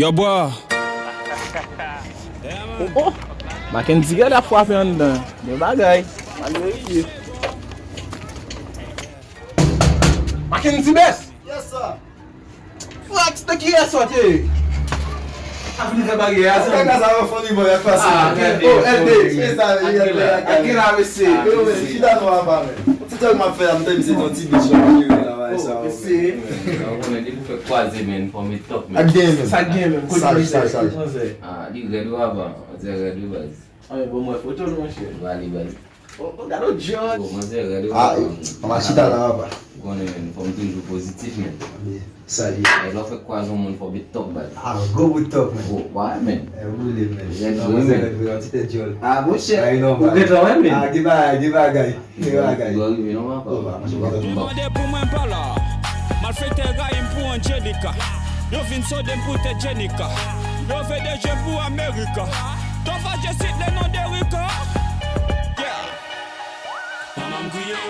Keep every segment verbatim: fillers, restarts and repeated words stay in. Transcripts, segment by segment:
Yo, bro. Oh, oh. Mackendy Gad ap frape anndan. Gen bagay. Malere li ye. Mackendy Best. Yes, sir. What? De ki resò te? A vin fè bagay a, sa. Kaka sa yo funny boy ak pase. Ah, L D, oh, L D. Ki sa, L D, L D. Ak gen la, mesye. Yo, men, chita nou apa, men. Ti tòk m ap fè a, m te di se yon ti bitch la, jere la, bay sa, men. Sa w konnen, depi w fèk kwaze, men, fò w met tòk, men. Ak gen, men. Sa gen, men. Kote saj, saj, saj. Ah, li rèd wi, apa. On dirait rèd wi, baz. Ah, men bon, mwen foto l, monchè. Ba li, baz. Oh, oh, gade yon jòj. Bon, manzè rèd wi, apa. Ah, mama chita la, apa. Ou konnen, men, fò m toujou pozitif, men. Sa li ye. Lè w fèk kwaze yon moun, fò w met tòk, baz. Ah, gwo bout tòk, men. Gwo, wè, men. E boule, men. Rèd, non, wi, manzè men. Rèd wi, yon ti tèt djòl. Ah, monchè. Ay, non, ou gentan wè, men. Ah, gen bagay, gen bagay. Gen bagay. Ou rive, non, papa. Oh, ba, manzè, ou gentan. Yo mande pou mwen, m pa la. Malfektè rayi m pou Angelica. Yo vin sonde m pou tèt Jenica. Yo vle de je m pou America. Don't fache sit le nom de Rico. Yeah. Manman m kriye.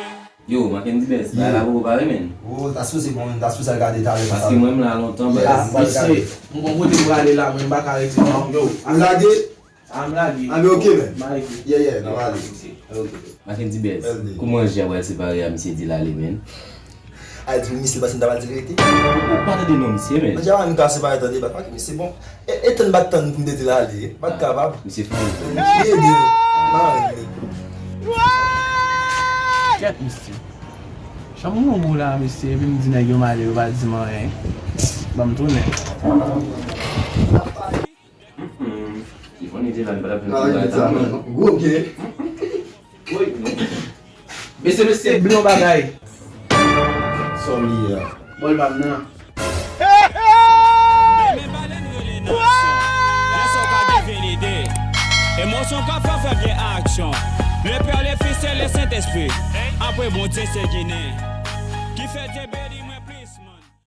Yo, Mackendy Best, bagay la poko pare, men. Oh, ta sipoze bon, ta sipoze al gade talè. Paske mwen, m la lontan, baz. Mesye, m gon kote m prale la, men m pa ka rete non. Yo, ou lage? A, m lage. A, men ok, men. M lage. Yeah, yeah, n ap ale. Ok. Mackendy Best, kouman Jean pral separe a misye di l ale, men? A, di misye pase m ta pral di l rete. Ou pa tande non misye, men. Jean pa menm ka separe tande, bat pa ki misye bon. E, e tann bat tann pou m te di l ale. Bat kapab. Misye fou. Misye ede m. Mare m. Kèt, misye. Jan m wè w la, misye, epi m di nèg yo m ale, yo pa di m anyen. Ban m tounen. Li fò nete la, li pa t ap vin pou bagay sa, non. Gwo gen. Wi. Mesye, mesye, bliye yon bagay. Sa w bliye a? Bòl pa m nan. Men balèn rele nan aksyon. Lè sa w ka devyen lide. Emosyon ka fè w fè vye aksyon. Le Père, le Fils et le Saint-Esprit. Apre Bondye se Ginen. Ki fè Dye beni.